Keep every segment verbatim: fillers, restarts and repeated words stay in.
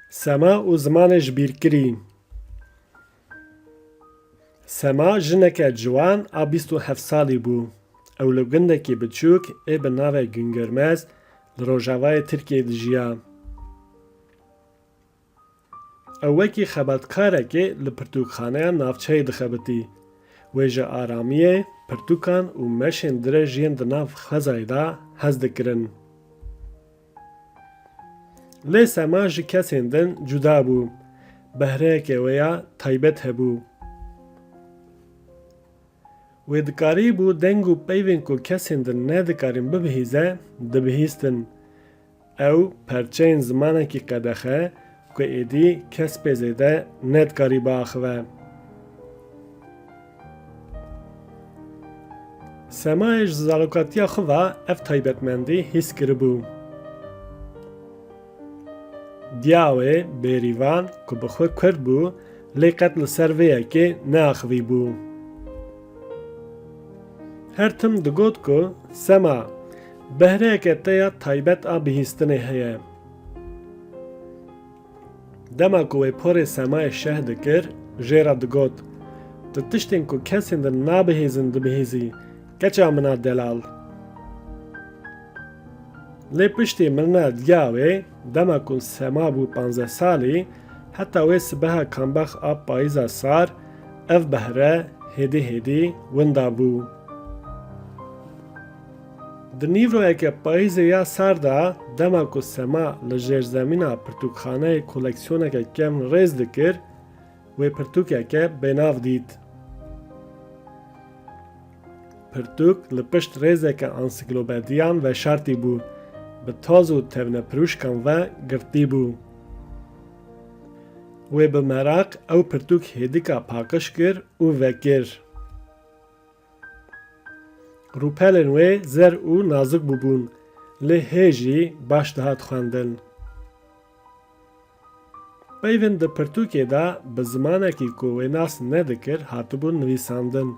Sema û zimanê jibîrkirî. Sema jineke ciwan a bîst û heft salî bû. Ew li gundekî biçûk ê bi navê Güngörmez li rojavayê Tirkiyê dijiya. Ew wekî xebatkarekê li pirtûkxaneya navçeyê dixebitî. Wê ji aramiyê, pirtûkan û meşên dirêj yên di nav xwezayê de hez dikirin. Lê Sema ji kesên din cuda bû. Behreyeke wê ya taybet hebû. Wê dikarîbû deng û peyvên ku kesên din nedikarîn bibihîze, dibihîstin. Ew perçeyên zimanekî qedexe ku êdî kes pê zêde nedikarî biaxive. Semayê ji zarokatiya xwe ve ev taybetmendî hîs kiribû. Diya wê Bêrîvan ku bi xwe Kurd bû, lê qet li ser vê yekê neaxivîbû. Her tim digot ku, Sema, behreyeke te ya taybet a bihîstinê heye. Dema ku wê porê Semayê şeh dikir, jê re digot, Tu tiştên ku kesên din nabihîzin dibihîzî, keça min a delal. Lê piştî mirina diya wê, dema ku Sema bû panzdeh salî, heta wê sibeha kambax a payîza sar, ev behre hêdî hêdî winda bû. Di nîvroyeke payîzê ya sar de, dema ku Sema li jêrzemîna pirtûkxaneyê koleksiyoneke kevn rêz dikir, wê pirtûkeke bênav dît. Pirtûk li pişt rêzeke ansiklopediyan veşartî bû, bi toz û tevnepirûşkan ve girtî bû. Wê bi meraq ew pirtûk hêdîka paqij kir û vekir. Rûpelên wê zer û nazik bûbûn, lê hê jî baş dihat xwendin. Peyvên di pirtûkê de bi zimanekî ku wê nas nedikir hatibûn nivîsandin,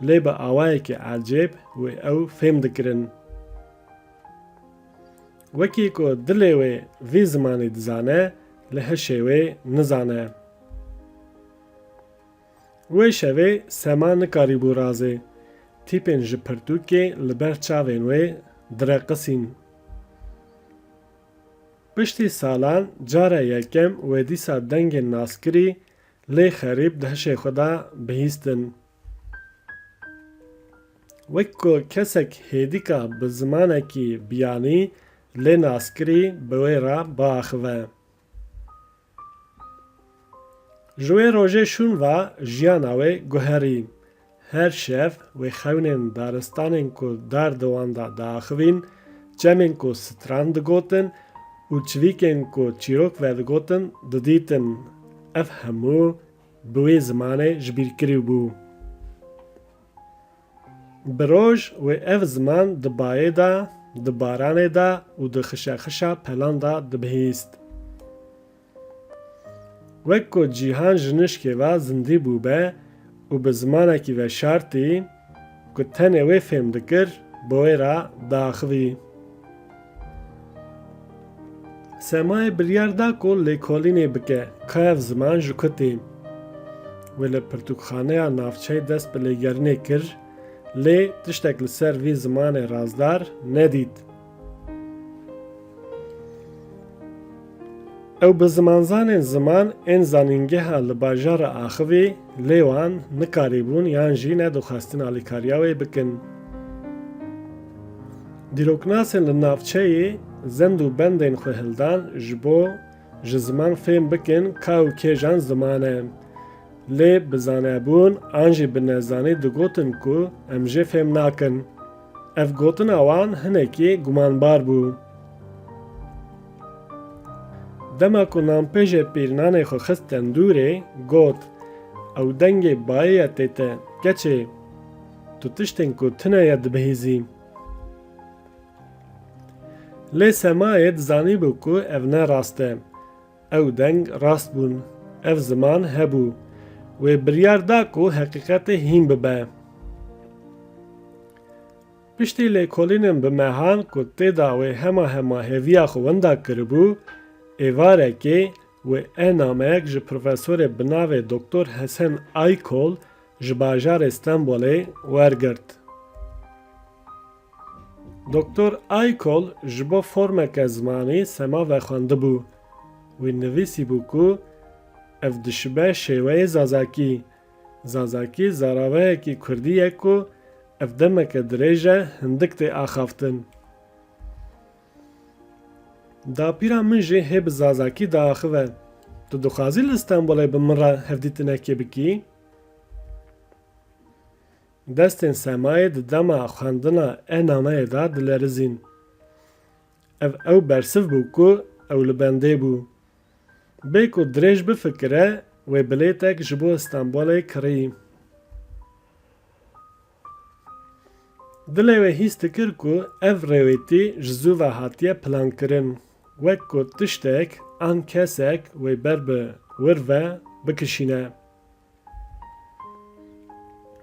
lê bi awayekî ecêb wê ew fêm dikirin. Wekî ku dilê wê vî zimanî dizane, lê hişê wê nizane. Wê şevê Sema nikarîbû razê. Tîpên ji pirtûkê li ber çavên wê direqisîn. Piştî salan cara yekem wê dîsa dengên naskirî lê xerîb di hişê xwe de bihîstin. Wek ku kesek hêdîka bi zimanekî biyanî lê naskirî bi wê re biaxive. Ji wê rojê şûn ve jiyana wê guherî. Her şev wê xewnên daristanên ku dar di wan de diaxivîn, çemên ku stran digotin û çivîkên ku çîrok vedigotin didîtin. Ev hemû bi wê zimanê jibîrkirî bû. Bi roj wê ev ziman di bayê de, di baranê de û di xişexişa pelan de dibihîst. Wek ku cîhan ji nişkê ve zindî bûbe û bi zimanekî veşartî ku tenê wê fêm dikir, bi wê re diaxivî. Semayê biryar da ku lêkolînê bike, ka ev ziman ji ku tê. Wê li pirtûkxaneya navçeyê dest bi lêgerînê kir, lê tiştek li ser vî zimanê razdar nedît. Ew bi zimanzanên ziman ên zanîngeha li bajara axivî, lê wan nikarîbûn yan jî nedixwestin alîkariya wê bikin. Dîroknasên li navçeyê zend û bendên xwe hildan ji bo ji ziman fêm bikin ka û kêjan ziman e. Lê bi zanebûn an jî bi nezanî digotin ku em jê fêm nakin. Ev gotina wan hinekî gumanbar bû. Dema ku nanpêjê pîrnanê xwe xist tendûrê, got, Ew dengê bayê ye tê te, keçê. Tu tiştên ku tune ye dibihîzî. Lê Semayê dizanîbû ku ev ne rast e. Ew deng rast bûn. Ev ziman hebû. Wê biryar da ku heqîqetê hîn bibe. Piştî lêkolînên bi mehan ku tê de wê hema hema hêviya xwe winda kiribû, êvarekê wê e nameyek ji profesorê bi navê Doktor Hesen Aykol ji bajarê Stenbolê wergirt. Doktor Aykol ji bo formeke zimanî sema vexwendibû. Wî nivîsîbû ku ev dişibe şêweyê Zazakî. Zazakî zaravayekî kurdî ye ku ev demeke dirêj e hindik tê axaftin. Dapîra min jî hê bi Zazakî diaxive. Tu dixwazî li Stenbolê bi min re hevdîtinekê bikî? Destên Semayê di dema xwendina e nameyê de dilerizîn. Ev ew bersiv bû ku ew li bendê bû. Bê ku dirêj bifikire, wê bilêtek ji bo Stenbolê kirî. Dilê wê hîs dikir ku ev rêwêtî ji zû ve hatiye plankirin, wek ku tiştek an kesek wê ber bi wir ve bikişîne.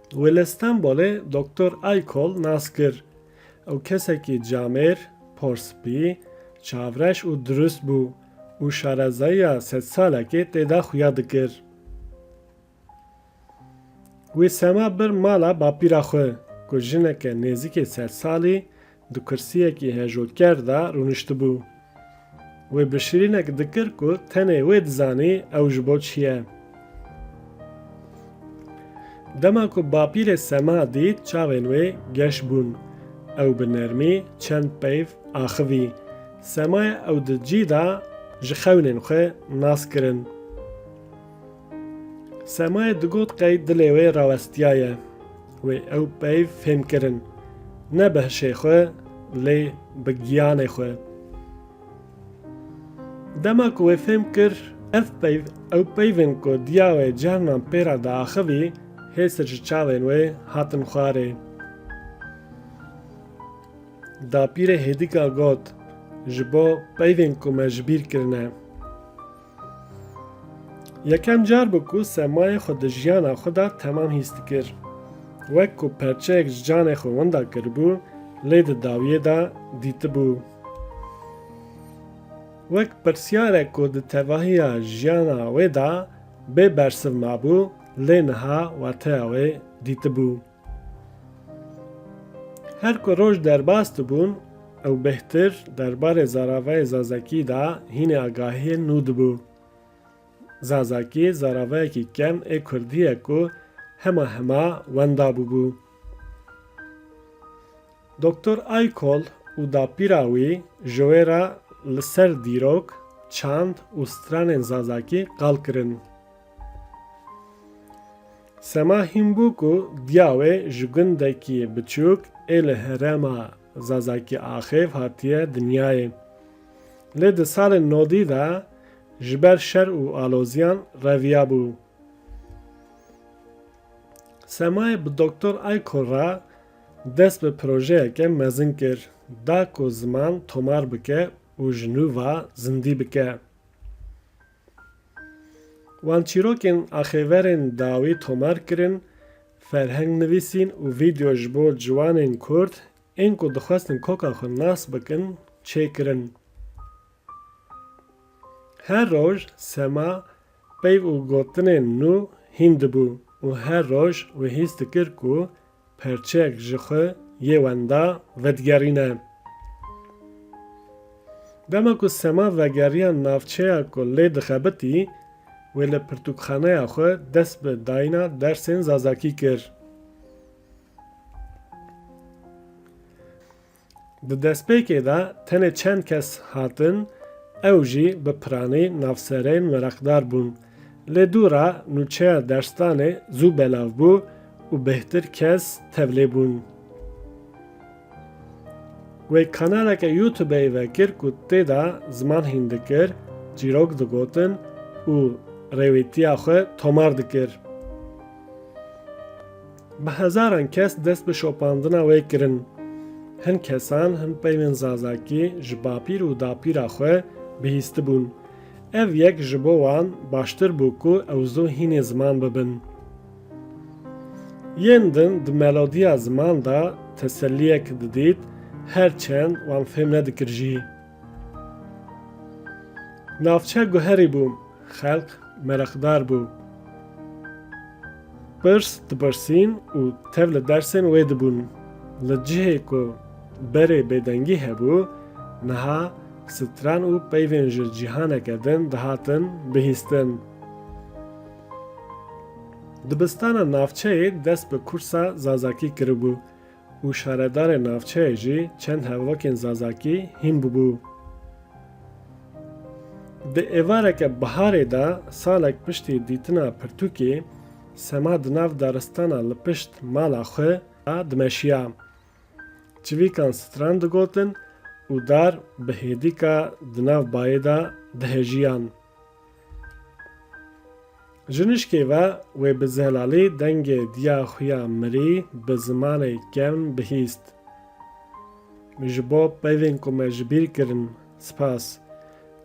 Wê li Stenbolê Doktor Aykol nas kir. Ew kesekî camêr, porspî, çavreş û dirust bû û şarezayiya sedsalekê tê de xuya dikir. Wî sema bir mala bapîra xwe, ku jineke nêzîkî sedsalî di kursiyekî hejoker de rûniştibû. Wê bi şirînek dikir ku tenê wê dizanî ew ji bo çi ye. Dema ku bapîrê Sema dît, çavên wê geş bûn. Ew bi nermî çend peyv axivî. Semayê ew di cî de ji xewnên xwe nas kirin. Semayê digot qey dilê wê rawestiyaye. Wê ew peyv fêm kirin. Ne bi hişê xwe, lê bi giyanê xwe. Dema ku wê fêm kir, ev peyv, ew peyvên ku diya wê carnan pê re diaxivî, hêsir ji çavên wê hatin xwarê. Dapîrê hêdîka got, ji bo peyvên ku me ji bîr kirine. Yekem car bû ku Semayê xwe di jiyana xwe de temam hîs dikir. Wek ku perçeyek ji canê xwe winda kiribû, lê di dawiyê de dîtibû. Wek pirsyarek ku di tevahiya jiyana wê de bê bersiv mabû, lê niha wateya wê dîtibû. Her ku roj derbas dibûn, ew bêhtir derbarê zaravayê Zazakî de hînê agahiyên nû dibû. Zazakî zaravayekî kevn ê kurdî ye ku hema hema wenda bûbû. Doktor Aykol û dapîra wî ji wê re li ser dîrok, çand û stranên Zazakî qal kirin. Sema hîn bû ku diya wê ji gundekî biçûk ê li herêma Zazakî Axêv hatiye dinyayê. Lê di salên nodî de ji ber şer û aloziyan reviyabû. Semayê bi Doktor Aykol re dest bi projeyeke mezin kir, da ku ziman tomar bike û ji nû ve zindî bike. Wan çîrokên axêverên dawî tomar kirin, ferheng nivîsîn û vîdeo ji bo ciwanên kurd ên ku dixwestin koka xwe nas bikin, çêkirin. Her roj Sema peyv û gotinên nû hîn dibû û her roj wê hîs dikir ku perçeyek ji xwe yê wenda vedigerîne. Dema ku Sema vegeriya navçeya ku lê dixebitî, wê li pirtûkxaneya xwe dest bi dayîna dersên Zazakî kir. Di destpêkê de tenê çend kes hatin, ew jî bi piranî navserên meraqdar bûn. Lê dû re nûçeya dersdanê zû belav bû û bêhtir kes tevlê bûn. Wê kanaleke YouTube'yê vekir ku tê de ziman hîn dikir, çîrok digotin û rêwîtiya xwe tomar dikir. Bi hezaran kes dest bi şopandina wê kirin. Hin kesan hin peyvên Zazakî ji bapîr û dapîra xwe bihîstibûn. Ev yek ji bo wan baştir bû ku ew zû hînê ziman bibin. Yên din di melodiya ziman de teselliyek didît, her çend wan fêm nedikir jî. Navçe guherî bû. Xelk meraqdar bû. Pirs dipirsîn û tev li dersên wê dibûn. Li cihê ku berê bêdengî hebû, niha stran û peyvên ji cîhaneke din dihatin bihîstin. Dibistana navçeyê dest bi kursa zazakî kiribû û şaredarê navçeyê jî çend hevokên zazakî hîn bûbû. Di êvareke biharê de, salek piştî dîtina pirtûkê, Sema di nav daristana li pişt mala xwe de dimeşiya. Çivîkan stran digotin û dar bi hêdîka di nav bayê de dihejiyan. Ji nişkê ve wê bi zelalî dengê diya xwe ya mirî bi zimanê kevn bihîst: Ji bo peyvên ku me ji bîr kirin, spas.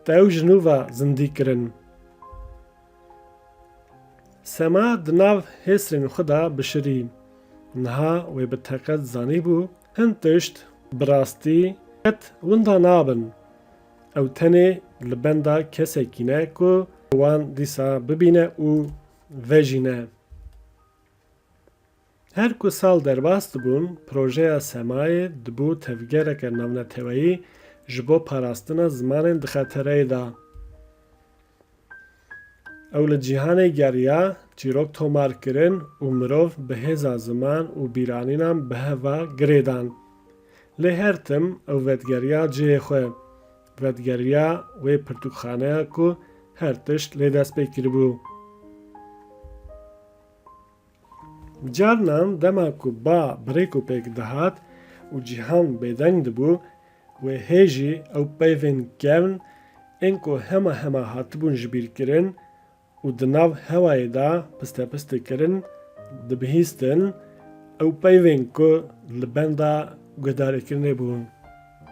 Te ew ji nû ve zindî kirin. Sema di nav hêsrên xwe de bişirî. Niha wê bi teqet zanîbû, hin tişt bi rastî qet winda nabin. Ew tenê li benda kesekî ne ku wan dîsa bibîne û vejîne. Her ku sal derbas dibûn, projeya Semayê dibû tevgereke navneteweyî ji bo parastina zimanên di xetereyê de. Ew li cîhanê geriya, çîrok tomar kirin û mirov bi hêza ziman û bîranînan bi hev ve girêdan. Lê her tim ew vedigeriya cihê xwe. Vedigeriya wê pirtûkxaneya ku her tişt lê dest pê kiribû. Carnan dema ku ba bi rêk û pêk dihat û cîhan bêdeng dibû, wê hê jî ew peyvên kevn ên ku hema hema hatibûn ji bîr kirin û di nav hewayê de pistepist dikirin, dibihîstin, ew peyvên ku li benda guhdarîkirinê bûn.